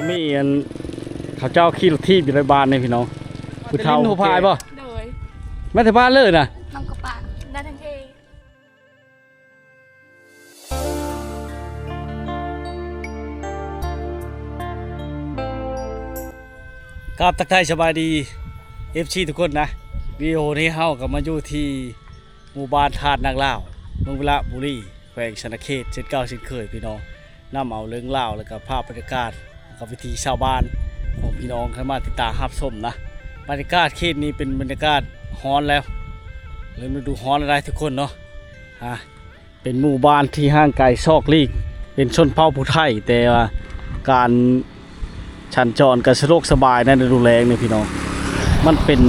ມີອັນ ເຂົາເຈົ້າຂີ່ລົດຖີບຢູ່ໃນບ້ານນີ້ພີ່ນ້ອງ. ຜູ້ເຖົ້າຜູ້ພາຍບໍ່? ໂດຍ. ມາແຕ່ບ້ານເລີຍນະ? ນຳກະປາ ໄດ້ທັງເທ. ກາບທັກທາຍສະບາຍດີ ເອັຟຊີ ທຸກຄົນນະ. ວິດີໂອນີ້ເຮົາກໍມາຢູ່ທີ່ ໝູ່ບ້ານທາດນາງລາວ ເມືອງວິລະບູລີ ແຂວງສະຫວັນນະເຂດ ເຊັ່ນເກົ່າເຊັ່ນເຄີຍພີ່ນ້ອງ. ນຳເອົາເລື່ອງລາວ ແລ້ວກໍພາບບັນຍາກາດ ແລ້ວກໍວິຖີຊາວບ້ານຂອງພີ່ນ້ອງ ໃຫ້ມາຕິດຕາມຮັບຊົມນະ. ບັນຍາກາດເຂດນີ້ເປັນບັນຍາກາດຮ້ອນແລ້ວ ເລີ່ມລະດູຮ້ອນແລ້ວເດ້ທຸກຄົນເນາະ. ອາ ເປັນໝູ່ບ້ານທີ່ຫ່າງໄກສອກຫຼີກ ເປັນຊົນເຜົ່າຜູ້ໄທ ແຕ່ວ່າການ ສັນຈອນກໍສະດວກສະບາຍໃນລະດູແລ້ງນີ້ພີ່ນ້ອງ. ມັນເປັນ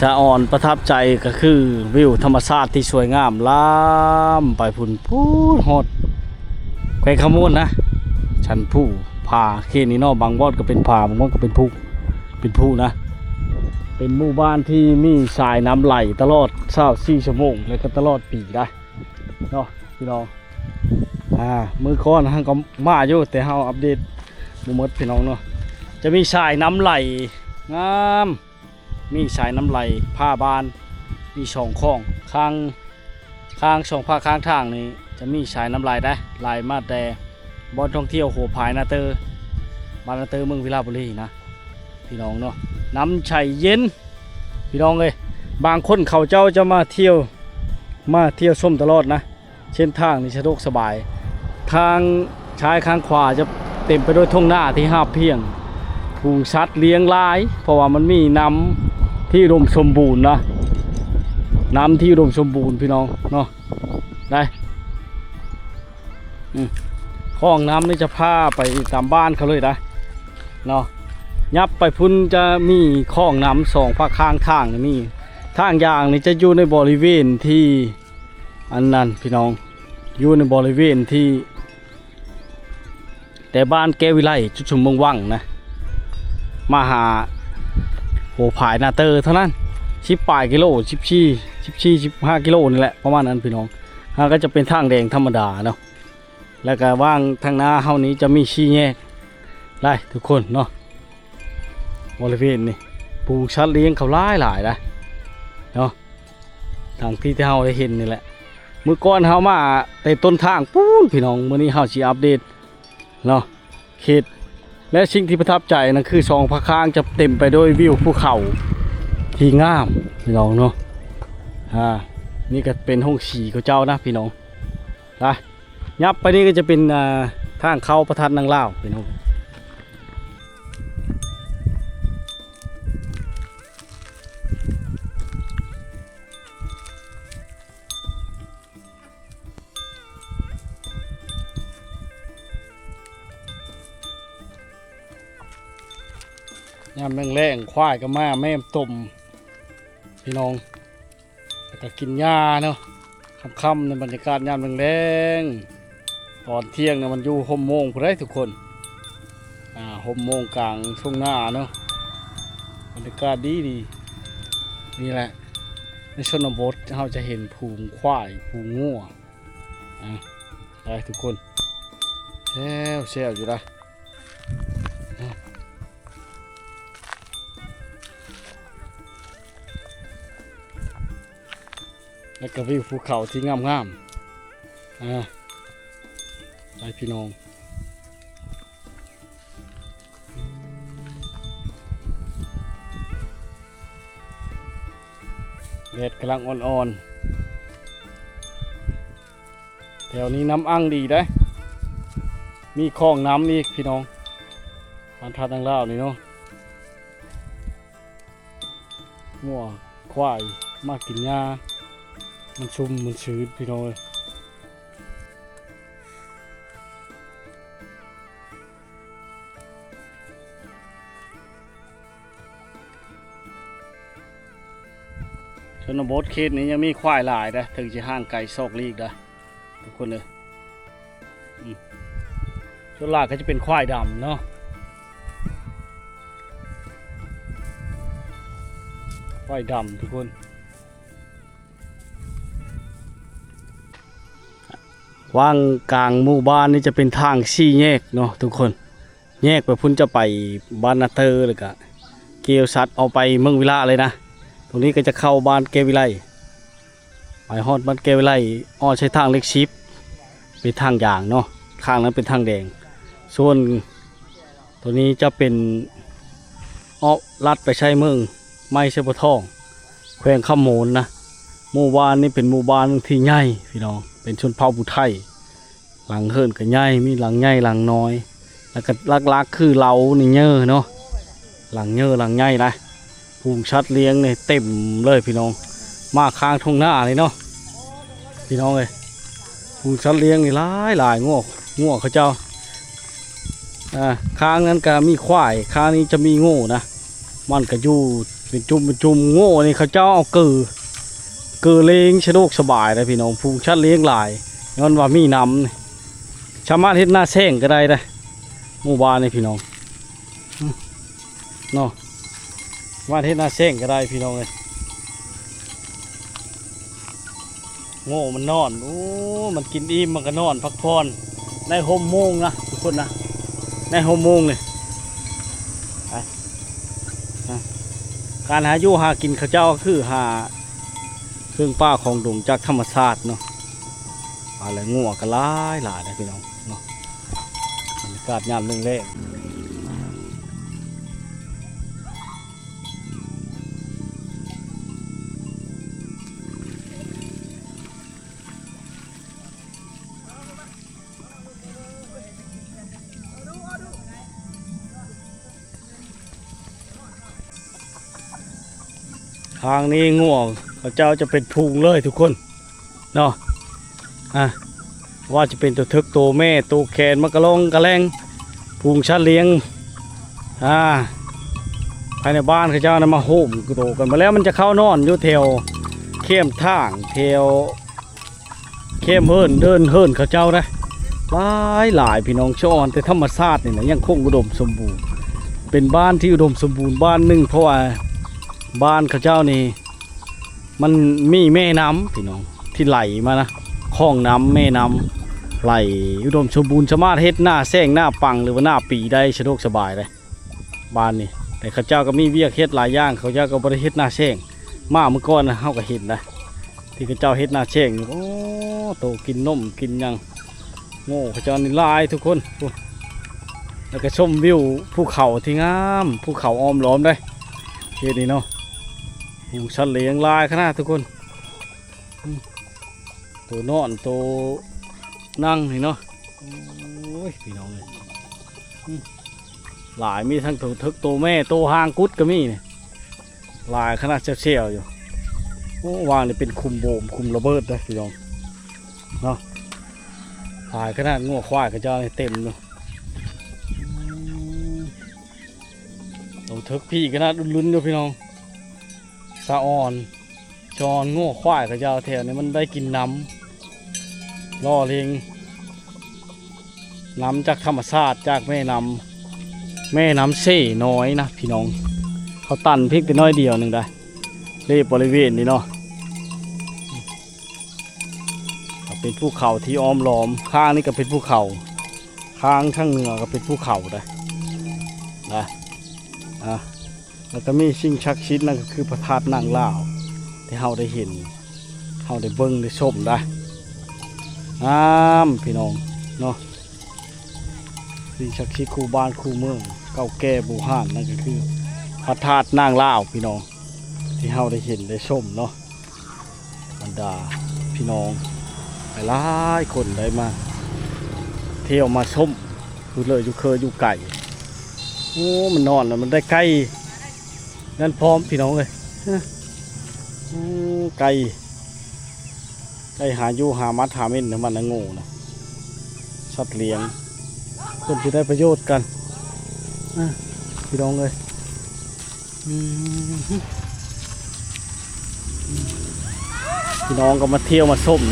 ສະອອນປະທັບໃຈ ກໍຄືວິວທຳມະຊາດທີ່ສວຍງາມ ລາມໄປພຸ້ນ ພຸ້ນຮອດແຂວງຄຳມ່ວນນະ. ສັນພູຜາເຂດນີ້ເນາະ ບາງບ່ອນກໍເປັນຜາ ບາງບ່ອນກໍເປັນພູ ເປັນພູນະ. ເປັນໝູ່ບ້ານທີ່ມີສາຍນ້ຳໄຫຼຕະຫຼອດຊາວສີ່ຊົ່ວໂມງ ແລະກໍຕະຫຼອດປີໄດ໋ເນາະພີ່ນ້ອງ. ອາ ມື້ກ່ອນເຮົາກໍມາຢູ່ ແຕ່ເຮົາອັບເດດບໍ່ໝົດພີ່ນ້ອງເນາະ. ຈະມີສາຍນ້ຳໄຫຼງາມ ມີສາຍນ້ຳໄຫຼຜ່າບ້ານ ມີສອງຂ້ອງ ຂ້າງ ຂ້າງສອງພາກຂ້າງທາງນີ້ ຈະມີສາຍນ້ຳໄຫຼໄດ໋ ໄຫຼມາແຕ່ບ່ອນທ່ອງທ່ຽວຫົວຜາຍນາເຕີ ບ້ານນາເຕີ ເມືອງວິລະບູລີນະ ພີ່ນ້ອງເນາະ. ນ້ຳໃສເຢັນ ພີ່ນ້ອງເອີຍ. ບາງຄົນເຂົາເຈົ້າຈະມາທ່ຽວ ມາທ່ຽວຊົມຕະຫຼອດນະ. ເສັ້ນທາງນີ້ສະດວກສະບາຍ ທາງຊ້າຍທາງຂວາຈະເຕັມໄປດ້ວຍທົ່ງນາທີ່ຮາບພຽງ ຝູງສັດລ້ຽງຫຼາຍ ເພາະວ່າມັນມີນ້ຳທີ່ອຸດົມສົມບູນນະ ນ້ຳທີ່ອຸດົມສົມບູນພີ່ນ້ອງເນາະ. ໄດ້ ອືມ ຂ້ອງນ້ຳນີ້ຈະພາໄປຕາມບ້ານເຂົາເລີຍໄດ໋ເນາະ. ຫຍັບໄປພຸ້ນຈະມີຂ້ອງນ້ຳສອງພາກຂ້າງທາງນີ້ ມີທາງຢ່າງນີ້ຈະຢູ່ໃນບໍລິເວນທີ່ ອັນນັ້ນພີ່ນ້ອງ ຢູ່ໃນບໍລິເວນທີ່ ແຕ່ບ້ານແກ້ວວິໄລ ຈຸດຊຸມເມືອງວັງນະ ມາຫາຫົວຜາຍນາເຕີເທົ່ານັ້ນ ສິບປາຍກິໂລ ສິບສີ່ ສິບສີ່ ສິບຫ້າກິໂລນີ້ແຫຼະ ປະມານນັ້ນພີ່ນ້ອງ. ຫາກໍຈະເປັນທາງແດງທຳມະດາເນາະ ແລ້ວກໍຫວ່າງທາງໜ້າເຮົານີ້ຈະມີສີ່ແຍກໄດ໋ທຸກຄົນເນາະ. ບໍລິເວນນີ້ ປູງສັດລ້ຽງເຂົາຫຼາຍໆໄດ໋ເນາະ. ດັ່ງທີ່ເຮົາໄດ້ເຫັນນີ້ແຫຼະ ມື້ກ່ອນເຮົາມາແຕ່ຕົ້ນທາງປູ້ນພີ່ນ້ອງ. ມື້ນີ້ເຮົາຊິອັບເດດເນາະ ເຂດ ແລະ ສິ່ງທີ່ປະທັບໃຈນັ້ນຄືສອງພາກຂ້າງຈະເຕັມໄປດ້ວຍວິວພູເຂົາທີ່ງາມພີ່ນ້ອງເນາະ. ອາ ນີ້ກໍເປັນໂຮງສີເຂົາເຈົ້ານະພີ່ນ້ອງ. ນະ ຫຍັບໄປນີ້ກໍຈະເປັນ ອ່າ ທາງເຂົ້າພະທາດນາງລາວພີ່ນ້ອງ. ຍາມແລງໆ ຄວາຍກໍມາແມ່ຕົມພີ່ນ້ອງ ແລ້ວກໍກິນຫຍ້າເນາະ. ຄ່ຳໆ ໃນບັນຍາກາດຍາມແລງໆ ຕອນທ່ຽງນະ ມັນຢູ່ຮົ່ມໂມງພຸ້ນເດ້ທຸກຄົນ. ອ່າ ຮົ່ມໂມງກາງທົ່ງນາເນາະ ບັນຍາກາດດີໆ. ນີ້ແຫຼະ ໃນຊົນນະບົດເຮົາຈະເຫັນຝູງຄວາຍ ຝູງງົວ ອ່າ ໄປທຸກຄົນ ແຊວໆ ຢູ່ລະ. ແລ້ວກໍວິວພູເຂົາທີ່ງາມໆ ອ່າ ໄປພີ່ນ້ອງ. ແດດກຳລັງອ່ອນໆ. ແຖວນີ້ນ້ຳອັ່ງດີເດ້ ມີຄອງນ້ຳອີກພີ່ນ້ອງ ບ້ານທາດນາງລາວນີ້ເນາະ. ງົວຄວາຍມາກິນຫຍ້າ ມັນຊຸ່ມມັນຊື່ນພີ່ນ້ອງເອີຍ. ຊົນນະບົດເຂດນີ້ຍັງມີຄວາຍຫຼາຍເດ້ ເຖິງຊິຫ່າງໄກສອກຫຼີກເດ້ທຸກຄົນເອີຍ. ອືມ ສ່ວນຫຼາຍກໍຈະເປັນຄວາຍດຳເນາະ ຄວາຍດຳທຸກຄົນ. ຫວ່າງກາງໝູ່ບ້ານນີ້ຈະເປັນທາງສີ່ແຍກເນາະທຸກຄົນ. ແຍກໄປພຸ້ນຈະໄປບ້ານນາເຕີ ແລ້ວກະກ່ຽວສັດອອກໄປເມືອງວິລະເລີຍນະ. ຕົງນີ້ກໍຈະເຂົ້າບ້ານແກ້ວວິໄລ. ໄປຮອດບ້ານແກ້ວວິໄລ ອອກໃຊ້ທາງເລກສິບ ເປັນທາງຢາງເນາະ, ຂ້າງນັ້ນເປັນທາງແດງ. ສ່ວນຕົວນີ້ຈະເປັນ ເອາະ ລັດໄປໃຊ້ເມືອງໃໝ່ໄຊໂພທອງ ແຂວງຄຳມ່ວນນະ. ໝູ່ບ້ານນີ້ເປັນໝູ່ບ້ານທີ່ໃຫຍ່ພີ່ນ້ອງ, ເປັນຊົນເຜົ່າຜູ້ໄທ. ຫຼັງເຮືອນກໍໃຫຍ່ ມີຫຼັງໃຫຍ່ຫຼັງນ້ອຍ ແລ້ວກໍຫຼັກໆຄືເລົານີ້ເຍີເນາະ, ຫຼັງເຍີຫຼັງໃຫຍ່ນະ. ຝູງສັດລ້ຽງນີ້ເຕັມເລີຍພີ່ນ້ອງ, ມາຂ້າງທົ່ງນາເລີຍເນາະພີ່ນ້ອງເອີຍ. ຝູງສັດລ້ຽງນີ້ຫຼາຍໆ, ງົວ ງົວເຂົາເຈົ້າ. ອ່າ ຂ້າງນັ້ນກໍມີຄວາຍ, ຂ້າງນີ້ຈະມີງົວນະ. ມັນກໍຢູ່ເປັນຈຸ່ມເປັນຈຸ່ມ. ງົວນີ້ເຂົາເຈົ້າເອົາເກີ ເກີລ້ຽງສະດວກສະບາຍເດ້ພີ່ນ້ອງ. ຝູງສັດລ້ຽງຫຼາຍ ຍ້ອນວ່າມີນ້ຳນີ້ ສາມາດເຮັດນາແຊງກໍໄດ້ເດ້ ໝູ່ບ້ານນີ້ພີ່ນ້ອງ ເນາະ. ສາມາດເຮັດນາແຊງກໍໄດ້ພີ່ນ້ອງເອີຍ. ໂງ່ ມັນນອນ ໂອ້ ມັນກິນອີ່ມ ມັນກໍນອນພັກຜ່ອນໃນຮົ່ມໂມງນະທຸກຄົນນະ, ໃນຮົ່ມໂມງນີ້. ໄປ ນະ ການຫາຢູ່ຫາກິນເຂົາເຈົ້າກໍຄືຫາເຄື່ອງປ່າຂອງດົງຈາກທຳມະຊາດເນາະ. ປາ ແລະ ງົວກໍຫຼາຍໆ ເດ້ພີ່ນ້ອງເນາະ. ບັນຍາກາດຍາມແລງໆ. ທາງນີ້ງົວເຂົາເຈົ້າຈະເປັນຝູງເລີຍທຸກຄົນເນາະ. ອ່າ ວ່າຈະເປັນໂຕເຖິກ ໂຕແມ່ ໂຕແຄນ ມັນກະລ່ອງກະແລ່ງ ຝູງສັດລ້ຽງ ອ່າ ພາຍໃນບ້ານເຂົາເຈົ້ານະ ມາໂຮມໂຕກັນ. ມາແລ້ວມັນຈະເຂົ້ານອນຢູ່ແຖວແຄມທາງ ແຖວແຄມເຮືອນ ເດີ່ນເຮືອນເຂົາເຈົ້ານະ ຫຼາຍໆ ພີ່ນ້ອງ. ສະອອນແຕ່ທຳມະຊາດນີ້ນະ ຍັງຄົງອຸດົມສົມບູນ, ເປັນບ້ານທີ່ອຸດົມສົມບູນບ້ານໜຶ່ງ ເພາະວ່າບ້ານເຂົາເຈົ້ານີ້ ມັນມີແມ່ນ້ຳພີ່ນ້ອງ ທີ່ໄຫຼມານະ, ຂອງນ້ຳ ແມ່ນ້ຳໄຫຼອຸດົມສົມບູນ, ສາມາດເຮັດນາແຊງ ນາປັງ ຫຼືວ່ານາປີໄດ້ສະດວກສະບາຍເດ້ບ້ານນີ້. ແຕ່ເຂົາເຈົ້າກໍມີວຽກເຮັດຫຼາຍຢ່າງ, ເຂົາເຈົ້າກໍບໍ່ໄດ້ເຮັດນາແຊງ. ມາມື້ກ່ອນນະ ເຮົາກໍເຫັນນະ ທີ່ເຂົາເຈົ້າເຮັດນາແຊງຢູ່. ໂອ້ ໂຕກິນນົມກິນຫຍັງ ໂງ່ເຂົາເຈົ້ານີ້ຫຼາຍທຸກຄົນ. ໂອ້ ແລ້ວກໍຊົມວິວພູເຂົາທີ່ງາມ, ພູເຂົາອ້ອມລ້ອມເດ້ ເຂດນີ້ເນາະ. ໂອ້ ສັດລ້ຽງຫຼາຍຂະໜາດທຸກຄົນ. ອືມ ໂຕນອນ ໂຕນັ່ງນີ້ເນາະ. ໂອ້ຍ ພີ່ນ້ອງເອີຍ ອືມ ຫຼາຍ, ມີທັງໂຕເຖິກ ໂຕແມ່ ໂຕຫາງກຸດກໍມີນີ້. ຫຼາຍຂະໜາດ ແຊວໆ ຢູ່. ໂອ້ ວາງນີ້ເປັນຂຸມໂບມ ຂຸມລະເບີດເດ້ພີ່ນ້ອງເນາະ. ຫຼາຍຂະໜາດ, ງົວຄວາຍເຂົາເຈົ້ານີ້ເຕັມຢູ່. ອືມ ໂຕເຖິກພີ້ຂະໜາດ ລຸ້ນໆ ຢູ່ພີ່ນ້ອງ. ສະອອນ ຈອນ ງົວຄວາຍເຂົາເຈົ້າແຖວນີ້ມັນໄດ້ກິນນ້ຳ ຫຼໍ່ເລງ ນ້ຳຈາກທຳມະຊາດ ຈາກແມ່ນ້ຳ ແມ່ນ້ຳເຊນ້ອຍນະພີ່ນ້ອງ. ເຂົາຕັນພຽງແຕ່ໜ້ອຍດຽວໜຶ່ງໄດ໋ ເລບບໍລິເວນນີ້ເນາະ. ກໍເປັນພູເຂົາທີ່ອ້ອມລ້ອມ, ຂ້າງນີ້ກໍເປັນພູເຂົາ, ຂ້າງທາງເໜືອກໍເປັນພູເຂົາໄດ໋ນະ. ອ່າ ແລ້ວກໍມີສິ່ງສັກສິດ, ນັ້ນກໍຄືພະທາດນາງລາວ ທີ່ເຮົາໄດ້ເຫັນ, ເຮົາໄດ້ເບິ່ງໄດ້ຊົມໄດ໋. ງາມພີ່ນ້ອງເນາະ, ສິ່ງສັກສິດຄູ່ບ້ານຄູ່ເມືອງ ເກົ່າແກ່ບູຮານ, ນັ້ນກໍຄືພະທາດນາງລາວພີ່ນ້ອງ ທີ່ເຮົາໄດ້ເຫັນໄດ້ຊົມເນາະ. ບັນດາພີ່ນ້ອງຫຼາຍໆຄົນໄດ້ມາທ່ຽວມາຊົມ ຜູ້ເລີຢູ່ເຄີຢູ່ໄກ. ໂອ້ ມັນນອນແລ້ວ ມັນໄດ້ໄກ່ນັ້ນພ້ອມພີ່ນ້ອງເອີຍ. ໂອ້ ໄກ່ ໄກ່ຫາຢູ່ຫາມັດຫາເມັນນະ ມັນນະ ໂງ່ນະ ສັດລ້ຽງ ເພິ່ນຊິໄດ້ປະໂຫຍດກັນ ອ່າ ພີ່ນ້ອງເອີຍ. ອືມ ພີ່ນ້ອງກໍມາທ່ຽວມາຊົມ.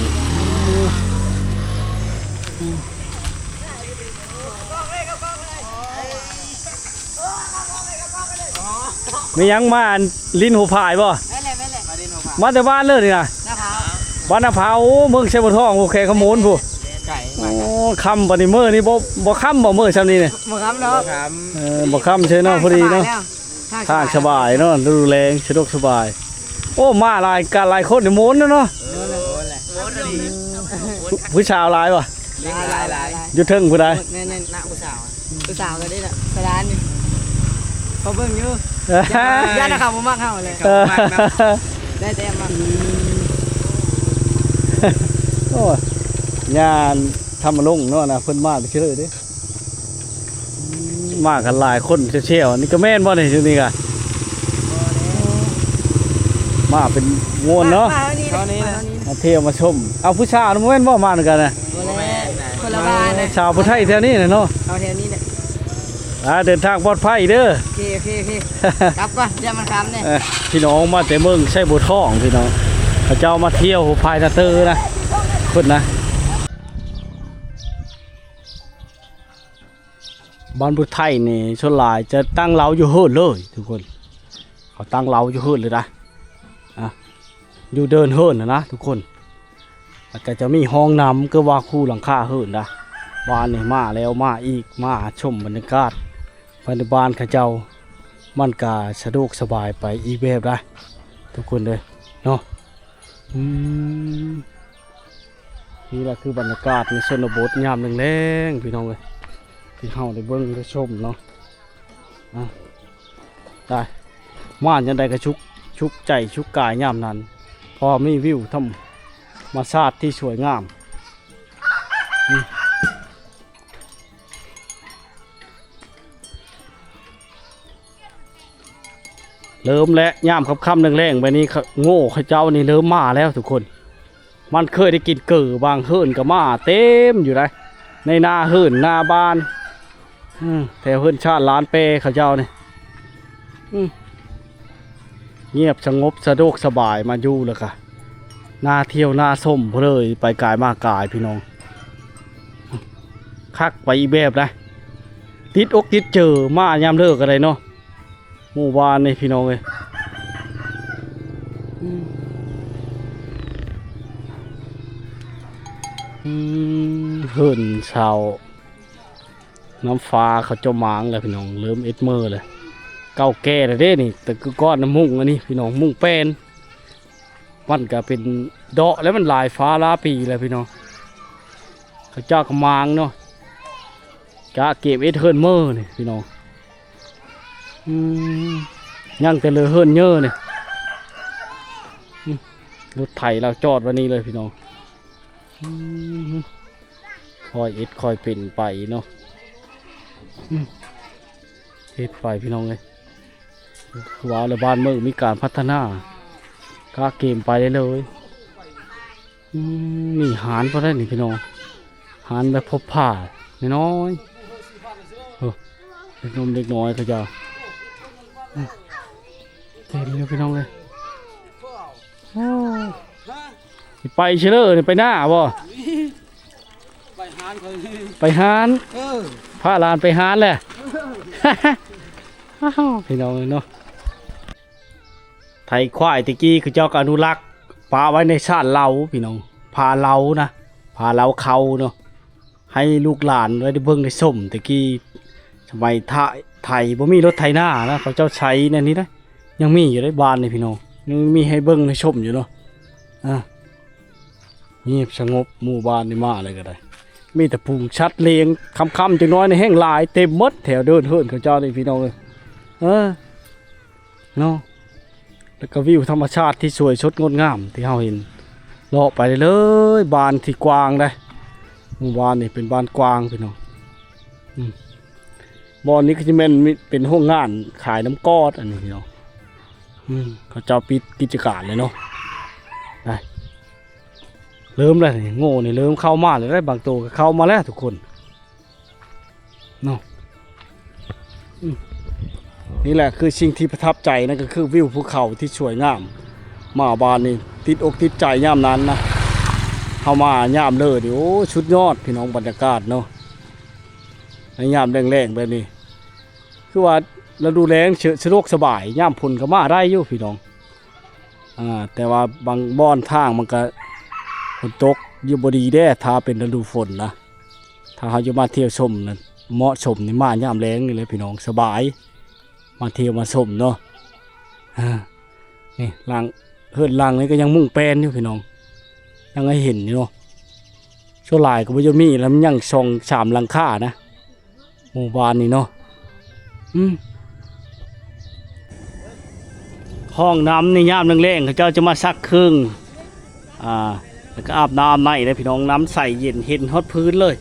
ແມ່ນຫຍັງ ມາຫຼິ້ນຫົວພາຍບໍ່? ແມ່ນແຫຼະ ແມ່ນແຫຼະ ມາແຕ່ບ້ານເລີຍນີ້ນະ ນາພາວ ບ້ານນາພາວ. ໂອ້ ເມືອງໄຊໂພທອງ ໂອ້ ແຂວງຄຳມ່ວນພຸ້ນ. ໄກ ໂອ້ ມາໄກ. ຄ່ຳປານນີ້ ມື້ນີ້ບໍ່ ບໍ່ຄ່ຳບໍ່ ມື້ຊ່ຳນີ້ນີ້? ບໍ່ຄ່ຳດອກ ບໍ່ຄ່ຳ ເອີ ບໍ່ຄ່ຳເຊີຍເນາະ ພໍດີເນາະ ທາງສະບາຍແລ້ວ ທາງສະບາຍເນາະ ລະດູແລ້ງສະດວກສະບາຍ. ໂອ້ ມາຫຼາຍກັນຫຼາຍຄົນນີ້ມ່ວນເນາະ ເອີ ມ່ວນ ຜູ້ສາວຫຼາຍບໍ່? ຫຼາຍໆ ຢູ່ເທິງຜູ້ໃດ? ແມ່ນໆ ນະຜູ້ສາວ ຜູ້ສາວກໍໄດ້ລະ ສະຫຼານຢູ່ ພໍເບິ່ງຢູ່ ຢ້ານ ຢ້ານເຂົາບໍ່ມັກເຮົາແຫຼະ ເຂົາບໍ່ມັກເນາະ ໄດ້ແຕ່ມັກ ໂອ້ຍ ຍານທຳມະລົງເນາະນະ ເພິ່ນມາແຕ່ເຊີຍເດ້ ມາກັນຫຼາຍຄົນແຊວໆ ນີ້ກໍແມ່ນບໍ່ນີ້ ຢູ່ນີ້ກະ ມາເປັນມ່ວນເນາະ ມາ ມາເທົ່ານີ້ແຫຼະ ມາທ່ຽວມາຊົມ. ເອົາ ຜູ້ສາວນະ ບໍ່ແມ່ນບໍ່ ມານຳກັນນະ? ບໍ່ແມ່ນ ຄົນລະບ້ານນະ ສາວຜູ້ໄທແຖວນີ້ນະເນາະ ເອົາແຖວນີ້ແຫຼະ. ອ່າ ເດີນທາງປອດໄພເດີ. ໂອເຄ ໂອເຄ ໂອເຄ ກັບກ່ອນ ຢ້ານມັນຄ່ຳແດ່. ເອີ ພີ່ນ້ອງມາແຕ່ເມືອງໄຊບົວທອງ ພີ່ນ້ອງ ເຂົາເຈົ້າມາທ່ຽວພາຍນາເຕີນະ ພຸ້ນນະ. ບ້ານຜູ້ໄທນີ້ສ່ວນຫຼາຍຈະຕັ້ງເລົາຢູ່ເຮືອນເລີຍທຸກຄົນ ເຂົາຕັ້ງເລົາຢູ່ເຮືອນເລີຍນະ ອ່າ ຢູ່ເດີ່ນເຮືອນຫັ້ນນະທຸກຄົນ ແລ້ວກໍຈະມີຫ້ອງນ້ຳ ຄືວ່າຄູ່ຫຼັງຄາເຮືອນນະ. ບ້ານນີ້ມາແລ້ວມາອີກ ມາຊົມບັນຍາກາດພາຍໃນບ້ານເຂົາເຈົ້າ ມັນກໍສະດວກສະບາຍໄປອີກແບບໃດ໋ ທຸກຄົນເດີເນາະ. ອືມ ນີ້ລະຄືບັນຍາກາດໃນຊົນນະບົດຍາມແລງໆ ພີ່ນ້ອງເອີຍ ທີ່ເຮົາໄດ້ເບິ່ງໄດ້ຊົມເນາະ. ອ່າ ໄດ້ ມາຍາມໃດກໍຊຸກ ຊຸກໃຈຊຸກກາຍຍາມນັ້ນ ເພາະມີວິວທຳມະຊາດທີ່ສວຍງາມ. ອືມ ເລີ່ມແລ້ວ ຍາມຄ່ຳໆແລງໆ ແບບນີ້ ໂງ່ເຂົາເຈົ້ານີ້ເລີ່ມມາແລ້ວທຸກຄົນ. ມັນເຄີຍໄດ້ກິນເກີ ບາງເຮືອນກໍມາເຕັມຢູ່ໃດ໋ ໃນໜ້າເຮືອນໜ້າບ້ານ ອືມ ແຖວເຮືອນຊານລານແປເຂົາເຈົ້ານີ້ ອືມ ງຽບສະຫງົບສະດວກສະບາຍ ມາຢູ່ແລ້ວກະໜ້າທ່ຽວໜ້າຊົມເລີຍ ໄປກາຍມາກາຍ ພີ່ນ້ອງ ຄັກໄປອີກແບບໃດ໋. ຕິດອົກຕິດເຈີ ມາຍາມເລີກກໍໄດ້ເນາະ ໝູ່ບ້ານນີ້ ພີ່ນ້ອງເອີຍ. ອືມ ອືມ ເຮືອນຊາວ ນ້ຳຟ້າເຂົາເຈົ້າມາງແລ້ວ ພີ່ນ້ອງ ເລີ່ມເອັດເມີແລ້ວ ເກົ່າແກ່ແລ້ວເດ້ນີ້. ແຕ່ຄືກ່ອນນະມຸງອັນນີ້ ພີ່ນ້ອງ ມຸງແປ້ນ ມັນກະເປັນເດາະແລ້ວ ມັນຫຼາຍຟ້າຫຼາຍປີແລ້ວ ພີ່ນ້ອງ. ເຂົາເຈົ້າກໍມາງເນາະ ກະເກັບເອັດເຮືອນເມີນີ້ ພີ່ນ້ອງ. ອືມ ຍັງແຕ່ເຫຼືອເຮືອນເຍີນີ້ ອືມ ລົດໄຖລາວຈອດໄວ້ນີ້ເລີຍ ພີ່ນ້ອງ. ອືມ ຄ່ອຍເຮັດຄ່ອຍເປັນໄປເນາະ ອືມ ເຮັດໄປ ພີ່ນ້ອງເອີຍ. ຄືວ່າແລ້ວ ບ້ານເມືອງມີການພັດທະນາ ກະເກມໄປໄດ້ເລີຍ. ອືມ ນີ້ຮ້ານບໍ່ໄດ້ນີ້ ພີ່ນ້ອງ ຮ້ານແບບພົບຜ້ານ້ອຍໆ ໂອ້ ເດັກໜຸ່ມເດັກນ້ອຍເຂົາເຈົ້າ ອືມ ເຕັມຢູ່ ພີ່ນ້ອງເອີຍ. ໂອ້ ຊິໄປເຊີເລີນີ້ ໄປນາບໍ່? ໄປຮ້ານເຂົາ ໄປຮ້ານ ເອີ ພາຫຼານໄປຮ້ານແຫຼະ ເອີ ອ້າວ ພີ່ນ້ອງເອີຍເນາະ. ໄຖຄວາຍແຕ່ກີ້ເຂົາເຈົ້າກໍອະນຸລັກປະໄວ້ໃນຊານເລົາ ພີ່ນ້ອງ ຜາເລົານະ ຜາເລົາເຂົາເນາະ ໃຫ້ລູກຫຼານໄດ້ເບິ່ງໄດ້ຊົມ. ແຕ່ກີ້ສະໄໝໄຖ ໄຖບໍ່ມີລົດໄຖນານະ ເຂົາເຈົ້າໃຊ້ແນວນີ້ນະ ຍັງມີຢູ່ເດ້ບ້ານນີ້ ພີ່ນ້ອງ ຍັງມີໃຫ້ເບິ່ງໃຫ້ຊົມຢູ່ເນາະ. ອ່າ ງຽບສະຫງົບ ໝູ່ບ້ານນີ້ມາແລ້ວກໍໄດ້ ມີແຕ່ຝູງສັດລ້ຽງ ຄ່ຳໆຈັກໜ້ອຍນີ້ແຮ່ງຫຼາຍ ເຕັມໝົດແຖວເດີ່ນເຮືອນເຂົາເຈົ້ານີ້ ພີ່ນ້ອງເອີຍ ເອີ ເນາະ. ແລ້ວກໍວິວທຳມະຊາດທີ່ສວຍສົດງົດງາມທີ່ເຮົາເຫັນ ເລາະໄປເລື້ອຍໆ ບ້ານທີ່ກວ້າງເດ້ ໝູ່ບ້ານນີ້ເປັນບ້ານກວ້າງ ພີ່ນ້ອງ. ອືມ ບ່ອນນີ້ກໍຊິແມ່ນມີ ເປັນໂຮງງານຂາຍນ້ຳກອດ ອັນນີ້ເນາະ. ອືມ ເຂົາເຈົ້າປິດກິດຈະການແລ້ວເນາະ ໄດ້ ເລີ່ມແລ້ວນີ້ ໂງ່ນີ້ເລີ່ມເຂົ້າມາແລ້ວເດ້ ບາງໂຕກໍເຂົ້າມາແລ້ວທຸກຄົນເນາະ. ອືມ ນີ້ແຫຼະຄືສິ່ງທີ່ປະທັບໃຈ ນັ້ນກໍຄືວິວພູເຂົາທີ່ສວຍງາມ. ມາບ້ານນີ້ຕິດອົກຕິດໃຈຍາມນັ້ນນະ ເຮົາມາຍາມເລີນີ້ ໂອ້ ສຸດຍອດ ພີ່ນ້ອງ ບັນຍາກາດເນາະ ໃນຍາມແລ້ງໆແບບນີ້ ຄືວ່າລະດູແລ້ງສະ ສະດວກສະບາຍ ຍາມຝົນກໍມາໄດ້ຢູ່ ພີ່ນ້ອງ. ອ່າ ແຕ່ວ່າບາງບ່ອນທາງມັນກະຝົນຕົກຢູ່ບໍ່ດີເດ້ ຖ້າເປັນລະດູຝົນນະ. ຖ້າເຮົາຈະມາທ່ຽວຊົມນະ ເໝາະສົມນີ້ ມາຍາມແລງນີ້ແຫຼະພີ່ນ້ອງ ສະບາຍ ມາທ່ຽວມາຊົມເນາະ. ອາ ນີ້ຫຼັງ ເຮືອນຫຼັງນີ້ກໍຍັງມຸງແປນຢູ່ພີ່ນ້ອງ ຍັງໃຫ້ເຫັນຢູ່ເນາະ. ສ່ວນຫຼາຍກໍບໍ່ຈະມີແລ້ວ ມັນຍັງສອງສາມຫຼັງຄານະ ໝູ່ບ້ານນີ້ເນາະ. ອືມ ຫ້ອງນ້ຳໃນຍາມແລງໆ ເຂົາເຈົ້າຈະມາຊັກເຄື່ອງ ອາ ແລ້ວກໍອາບນ້ຳໃນເດ້ພີ່ນ້ອງ ນ້ຳໃສເຢັນ ເຫັນຮອດພື້ນເລີຍ.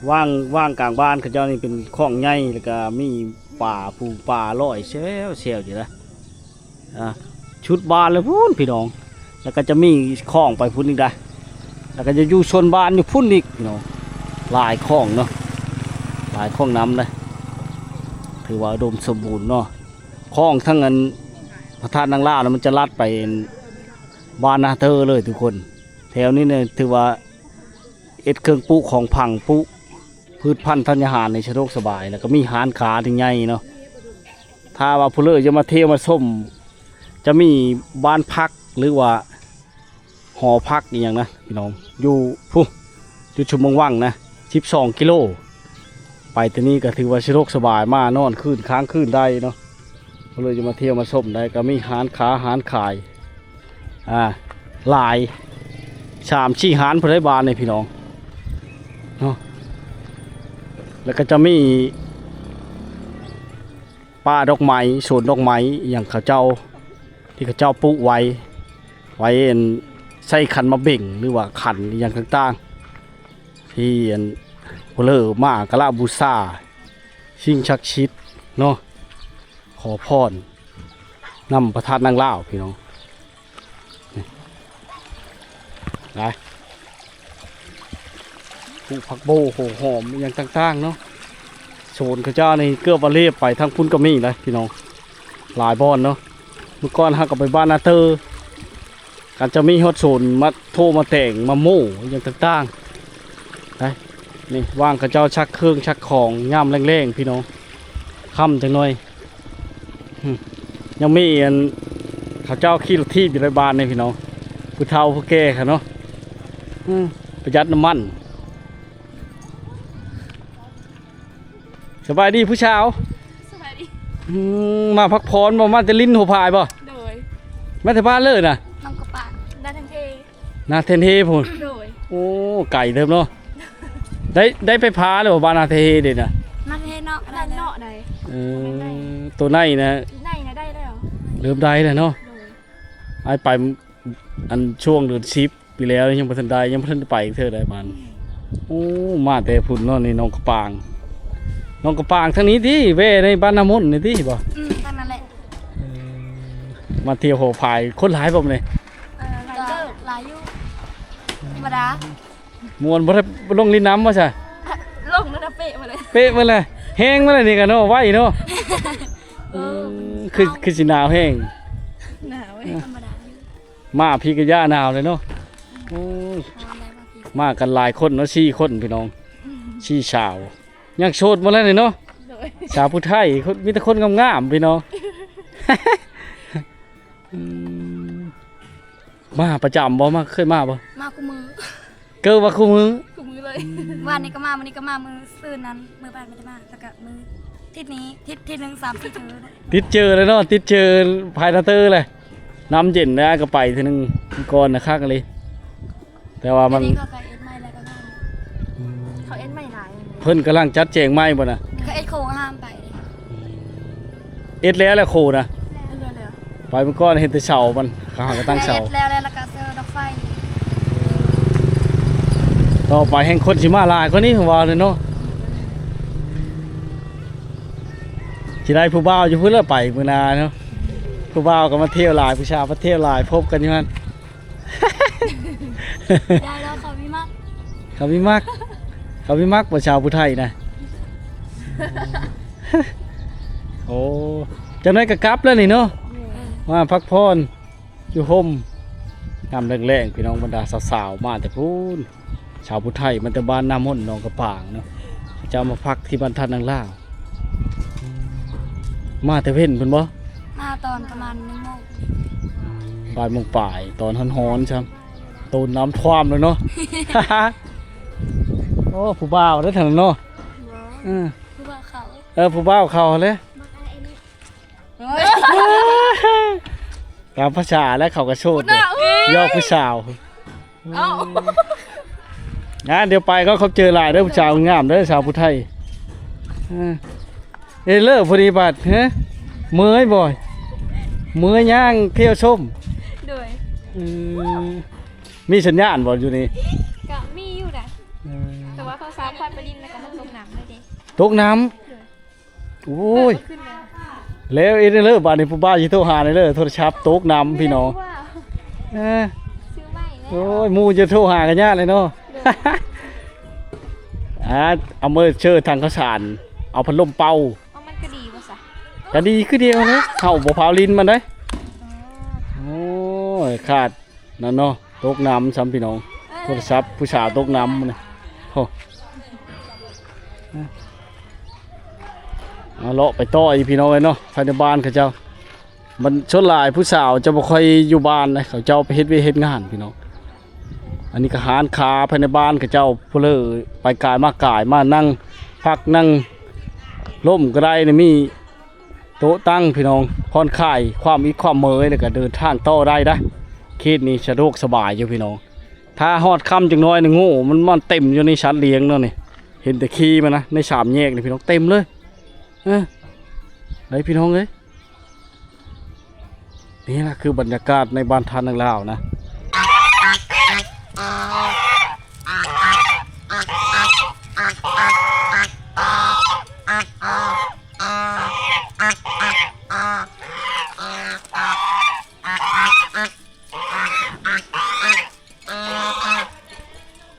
ຫວ່າງ ຫວ່າງກາງບ້ານເຂົາເຈົ້ານີ້ເປັນຂອງໃຫຍ່ ແລ້ວກໍມີປາ ປູປາລອຍແຊວໆຢູ່ນະ. ອ່າ ຊຸດບ້ານເລີຍພຸ້ນພີ່ນ້ອງ ແລ້ວກໍຈະມີຂອງໄປພຸ້ນອີກໄດ໋ ແລ້ວກໍຈະຢູ່ສ່ວນບ້ານຢູ່ພຸ້ນອີກພີ່ນ້ອງ. ຫຼາຍຂອງເນາະ ຫຼາຍຂອງນຳເດ້ ຖືວ່າອຸດົມສົມບູນເນາະ. ຂອງທັງອັນພະທາດນາງລາວນະ ມັນຈະລັດໄປອັນບ້ານນາເຕີເລີຍທຸກຄົນ. ແຖວນີ້ນະຖືວ່າເຮັດເຄື່ອງປູກຂອງຝັງ ປູກ ພືດພັນທັນຍາຫານໃຫ້ສະດວກສະບາຍ ແລ້ວກໍມີຮ້ານຄ້າທີ່ໃຫຍ່ເນາະ. ຖ້າວ່າຜູ້ເລີກຈະມາທ່ຽວມາຊົມ ຈະມີບ້ານພັກ ຫຼືວ່າຫໍພັກອີ່ຫຍັງນະພີ່ນ້ອງ ຢູ່ພຸ້ນ ຢູ່ຊຸມເມືອງວັງນະ ສິບສອງກິໂລ. ໄປແຕ່ນີ້ກໍຖືວ່າສະດວກສະບາຍ ມານອນຄືນຄ້າງຄືນໄດ້ເນາະ. ເລີຍຈະມາທ່ຽວມາຊົມໄດ້ ກໍມີຮ້ານຄ້າຮ້ານຂາຍ ອ່າ ຫຼາຍ ສາມສີ່ຮ້ານພຸ້ນໄດ໋ບ້ານນີ້ພີ່ນ້ອງເນາະ. ແລ້ວກໍຈະມີປ່າດອກໄມ້ ສວນດອກໄມ້ອີ່ຫຍັງເຂົາເຈົ້າ ທີ່ເຂົາເຈົ້າປູກໄວ້ ໄວ້ອັນໃສ່ຂັນໝາກເບັງ ຫຼືວ່າຂັນອີ່ຫຍັງຕ່າງໆ ທີ່ອັນຜູ້ເລີກມາກະລະບູຊາ ສິ່ງສັກສິດເນາະ ຂໍພອນນຳພະທາດນາງລາວພີ່ນ້ອງ. ນີ້ ໄດ້ ປູກຜັກໂບ ຫົວຫອມອີ່ຫຍັງຕ່າງໆເນາະ. ໂຊນເຂົາເຈົ້ານີ້ເກືອບວ່າລຽບໄປ ທາງພຸ້ນກໍມີນະພີ່ນ້ອງ ຫຼາຍບ່ອນເນາະ. ເມື່ອກ່ອນເຮົາກໍໄປບ້ານນາເຕີ ກໍຈະມີຮອດໂຊນມາໂທມາແຕ່ງມາໂມ້ຫຍັງຕ່າງໆໄດ໋. ນີ້ວ່າງເຂົາເຈົ້າຊັກເຄື່ອງຊັກຂອງຍາມແລງໆ ພີ່ນ້ອງ ຄ່ຳຈັກໜ່ອຍ. ອືມ ຍັງມີອັນເຂົາເຈົ້າຂີ່ລົດຖີບຢູ່ໃນບ້ານນີ້ພີ່ນ້ອງ ຜູ້ເຖົ້າຜູ້ແກ່ເຂົາເນາະ. ອືມ ປະຢັດນ້ຳມັນ. ສະບາຍດີຜູ້ສາວ. ສະບາຍດີ. ອືມ ມາພັກຜ່ອນບໍ່? ມາແຕ່ຫຼິ້ນຫົວພາຍບໍ່? ໂດຍ. ມາແຕ່ບ້ານເລີຍນະ? ໜອງກະປາງ ນາແທນເທ. ນາແທນເທພຸ້ນ. ໂດຍ. ໂອ້ ໄກເຕີບເນາະ. ໄດ້ ໄດ້ໄປພາແລ້ວບໍ່? ບ້ານນາແທນເທເດ້ນະ? ນາແທນເທເນາະ ໄດ້ເນາະ. ເອີ ໂຕໃນນະ ໃນນະໄດ້ແລ້ວ ເລີ່ມໄດ້ແລ້ວເນາະ. ໂດຍ. ອ້າຍໄປ ອັນຊ່ວງເດືອນສິບປີແລ້ວ ຍັງບໍ່ທັນໄດ້ ຍັງບໍ່ທັນໄດ້ໄປເທື່ອໃດປານ. ໂອ້ ມາແຕ່ພຸ້ນເນາະ ນີ້ໜອງກະປາງ. ໜອງກະປາງທາງນີ້ຕິ ແວ່ໃນບ້ານນາມົນນີ້ຕິບໍ່? ອືມ ທາງນັ້ນແຫຼະ. ເອີ ມາທ່ຽວຫົວພາຍ ຄົນຫຼາຍບໍ່ມື້ນີ້? ເອີ ຫຼາຍເຕີບ ຫຼາຍຢູ່ ທຳມະດາ. ມ່ວນບໍ່ໄດ້ລົງຫຼິ້ນນ້ຳບໍ່ຊະ? ລົງແລ້ວນະ ເປະມາເລີຍ ເປະມາເລີຍ ແຮງມາເລີຍນີ້ກະເນາະ ໄວເນາະ. ເອີ ອືມ ຄື ຄືຊິໜາວແຮງ ໜາວເວີຍ ທຳມະດາຢູ່. ມາພີ້ກະຢ້ານໜາວເລີຍເນາະ. ໂອ້ຍ ມາກັນຫຼາຍຄົນເນາະ ສີ່ຄົນພີ່ນ້ອງ ສີ່ສາວ ຍັງໂສດໝົດແລ້ວນີ້ເນາະ. ໂດຍ. ສາວຜູ້ໄທ ຄົນ ມີແຕ່ຄົນງາມໆ ພີ່ນ້ອງ. ອືມ ມາປະຈຳບໍ່? ມາ ເຄີຍມາບໍ່? ມາຄູ່ມື້. ເກີວ່າຄູ່ມື້? ຄູ່ມື້ເລີຍ. ອືມ ວານນີ້ກໍມາ ມື້ນີ້ກໍມາ ມື້ຊືນນັ້ນ ມື້ບ້ານບໍ່ໄດ້ມາ ແລ້ວກໍມື້ທິດນີ້ ທິດ ທິດໜຶ່ງສາມສີ່ເທື່ອ. ຕິດເຈີແລ້ວເນາະ ຕິດເຈີພາຍນາເຕີແຫຼະ. ນ້ຳເຢັນແລ້ວກໍໄປເທື່ອໜຶ່ງ ກ່ອນນະ ຄັກອີ່ຫຼີ. ແຕ່ວ່າມັນ ດຽວນີ້ເຂົາກໍເຮັດໃໝ່ແລ້ວກໍງາມ. ອືມ ເຂົາເຮັດໃໝ່ຫຼາຍ. ເພິ່ນກຳລັງຈັດແຈງໃໝ່ບໍ່ນະ? ເຂົາເຮັດໂຄງຫ້າມໄປ. ອືມ ເຮັດແລ້ວແຫຼະໂຄງນະ? ເຮັດແລ້ວແລ້ວ. ໄປມື້ກ່ອນເຫັນແຕ່ເສົາມັນ ເຂົາຫາກໍຕັ້ງເສົາ. ເຮັດແລ້ວແລ້ວ ແລ້ວກໍເຊີດອກໄຟ. ຕໍ່ໄປແຮ່ງຄົນຊິມາຫຼາຍກວ່ານີ້ ວ່າແລ້ວເນາະ. ຊິໄດ້ຜູ້ບ່າວຢູ່ພຸ້ນລະ ໄປມື້ໜ້າເນາະ. ຜູ້ບ່າວກໍມາທ່ຽວຫຼາຍ ຜູ້ສາວມາທ່ຽວຫຼາຍ ພົບກັນຢູ່ຫັ້ນ. ໄດ້ແລ້ວ ເຂົາມີມັກ ເຂົາມີມັກ ເຂົາມີມັກບໍ່ ສາວຜູ້ໄທນະ? ໂອ້ ຈັກໜ້ອຍກໍກັບແລ້ວນີ້ເນາະ. ເອີ ມາພັກຜ່ອນຢູ່ຮົ່ມ ຍາມແລງໆ ພີ່ນ້ອງ ບັນດາສາວໆ ມາແຕ່ພຸ້ນ. ຊາວຜູ້ໄທມາແຕ່ບ້ານນາມົນ ໜອງກະປາງເນາະ ເຂົາເຈົ້າມາພັກທີ່ບ້ານທ່ານນາງລາວ. ມາແຕ່ເວັນພຸ້ນບໍ່? ມາຕອນປະມານໜຶ່ງໂມງ ບ່າຍໂມງປາຍ ຕອນຮ້ອນໆ ຊ້ຳ ໂຕນນ້ຳຖ້ວມແລ້ວເນາະ. ໂອ້ ຜູ້ບ່າວເດ້ທາງນັ້ນເນາະ. ບໍ່ ເອີ ຜູ້ບ່າວເຂົາ ເອີ ຜູ້ບ່າວເຂົາເດ້. ຕາມພາສາແລ້ວ ເຂົາກໍໂສດເດ້ ຫຍອກຜູ້ສາວ. ເອົ້າ ງານດຽວໄປກໍຂອບໃຈຫຼາຍເດີ ຜູ້ສາວງາມເດີ ສາວຜູ້ໄທ. ເອີ ເອີເລີ ພໍດີບັດ ເອີ ເມື່ອຍບໍ່? ເມື່ອຍຍ່າງທ່ຽວຊົມ. ໂດຍ ເອີ ມີສັນຍານບໍ່ຢູ່ນີ້? ກະມີຢູ່ໃດ. ເອີ ແຕ່ວ່າໂທລະສັບຂ້ອຍໄປຫຼິ້ນແລ້ວກໍມັນຕົກນ້ຳເລີຍເດ້. ຕົກນ້ຳ? ໂດຍ ໂອ້ຍ ແລ້ວເຮັດແນວໃດບາດນີ້ ຜູ້ບ່າວຊິໂທຫາແນວໃດ ໂທລະສັບຕົກນ້ຳພີ່ນ້ອງ. ເອີ ຊື້ໃໝ່ແລ້ວ. ໂອ້ຍ ໝູ່ຈະໂທຫາກໍຍາກເລີຍເນາະ. ໂດຍ ອ່າ ເອົາມືເຊີຖັງເຂົ້າສານ ເອົາພັດລົມເປົ່າ. ເອົາ ມັນກະດີບໍ່ຊະ? ກະດີຄືດຽວເນາະ ເຮົາບໍ່ພາວຫຼິ້ນມັນເດ້. ອໍ ໂອ້ຍ ຂາດ ນັ້ນເນາະ ຕົກນ້ຳຊ້ຳພີ່ນ້ອງ. ເອີ ໂທລະສັບຜູ້ສາວຕົກນ້ຳນະ. ໂອ້ ມາເລາະໄປຕໍ່ອີກພີ່ນ້ອງເອີຍເນາະ ພາຍໃນບ້ານເຂົາເຈົ້າ. ມັນສ່ວນຫຼາຍຜູ້ສາວຈະບໍ່ຄ່ອຍຢູ່ບ້ານເດ້ ເຂົາເຈົ້າໄປເຮັດວຽກເຮັດງານພີ່ນ້ອງ. ອັນນີ້ກໍຮ້ານຄ້າພາຍໃນບ້ານເຂົາເຈົ້າ ຜູ້ເລີໄປກາຍມາກາຍ ມານັ່ງພັກນັ່ງລົມກໍໄດ້ນີ້ ມີ ໂຕະຕັ້ງພີ່ນ້ອງ ຜ່ອນຄາຍຄວາມອິດຄວາມເມີຍ ແລ້ວກໍເດີນທາງຕໍ່ໄດ້ນະ. ເຂດນີ້ສະດວກສະບາຍຢູ່ພີ່ນ້ອງ. ຖ້າຮອດຄ່ຳຈັກໜ້ອຍນີ້ ໂອ້ ມັນ ມັນເຕັມຢູ່ໃນສັດລ້ຽງເນາະນີ້. ເຫັນແຕ່ຂີ່ມານະ ໃນສາມແຍກນີ້ພີ່ນ້ອງ ເຕັມເລີຍ. ເອີ ໄດ້ພີ່ນ້ອງເອີຍ. ນີ້ລະຄືບັນຍາກາດໃນບ້ານທ່ານນາງລາວນະ.